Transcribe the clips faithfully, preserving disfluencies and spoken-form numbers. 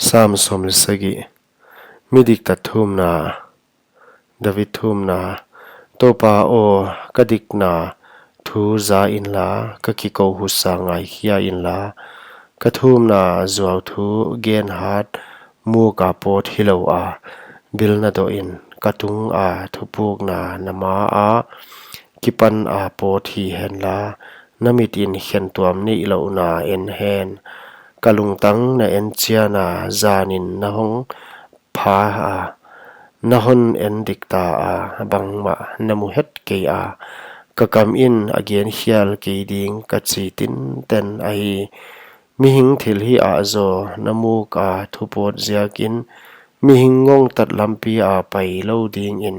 Sam sawm leh sagih. Mi diktat thumna. David thumna. Toupa aw, ka dikna thu za inla, ka kikou husa ngaikhia inla, ka thumna zuau thu gen hat, muk a pawt hilou a, bil na doh in, ka tung a thupukna na ma a kipan a pawt hi henla, na mit in khentuam neihlouhna en hen. Ka lungtang na enchian a, zan in na hong pha a, na hon en dik ta a, bangmah na mu het kei a, ka kam in a gen hial kei ding ka chi tinten ahi. Mihing thilhih ah zaw na muk a thupawt ziak in, mihing ngongtat lampi a pai lou ding in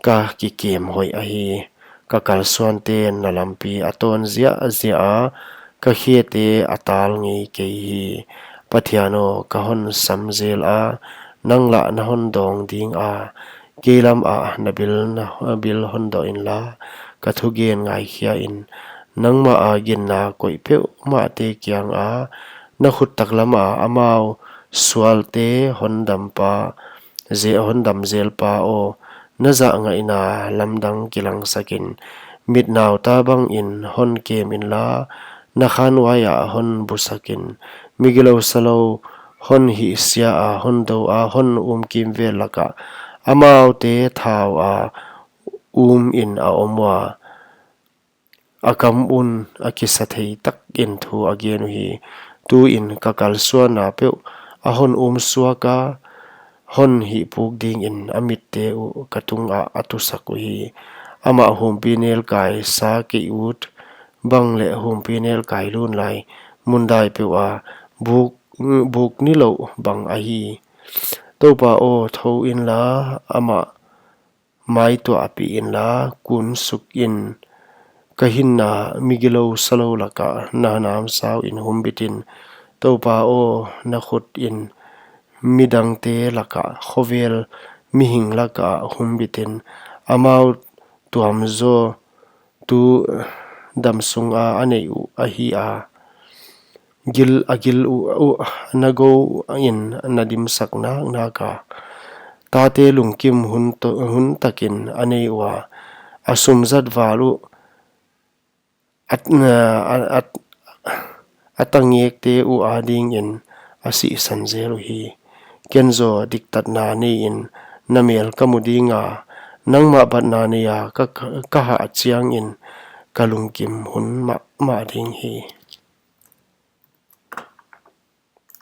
ka kikem hoih ahi. Ka kalsuante na lampi a tawn ziahziah a, ka khete a tal ngei kei hi. Pathian aw, ka hon sam zel a, nang lah na hon dawng ding a, kei lam ah na bil, na bil hon doh inla, ka thugen ngaikhia in. Nangmah a ginna koih peuhmahte kiang a, na khut taklam a amau sualte hon dam pa, ze-, hon dam zel pa aw, na zahngaihna lamdang kilangsak in, mit nauta bang in hon kem inla, na khanhuai ah hon busak in, migilou salou hon hihsia a, hon dou a, hon um kimvel lak ah, amaute thau a um in a om ua, a kam un a kisa thei tak in thu a gen uhi. Tu in ka kalsuanna peuh a hon um suak a, hon hihpuk ding in a mitte uh ka tung ah a tusak uhi. Amah humpinelkai sa kei ut bang leh humpinelkai lun lai mundai peuh a buk, buk nilouh bang ahi. Toupa aw, thou inla, amah maituahpih inla, kun suk in. Ka hinna migilou salou lak ah na namsau in humbit in. Toupa aw, na khut in midangte lak ah, khovel mihing lak ah humbit in. Amau tuam zaw tu damsung a a neih uh ahi a, gil, a gil uh, uh na gou in na dimsak naknak a. Tate lungkim hun to, hun tak in a nei ua, a sum zat val uh, a, a, a, a tangekte uh a ding in a sihsan zel uhi. Ken zaw diktatna nei in na mel ka mu ding a, nangmah batna nei a ka, ka, ka hah chiang in ka lungkim hun mahmah ding hi.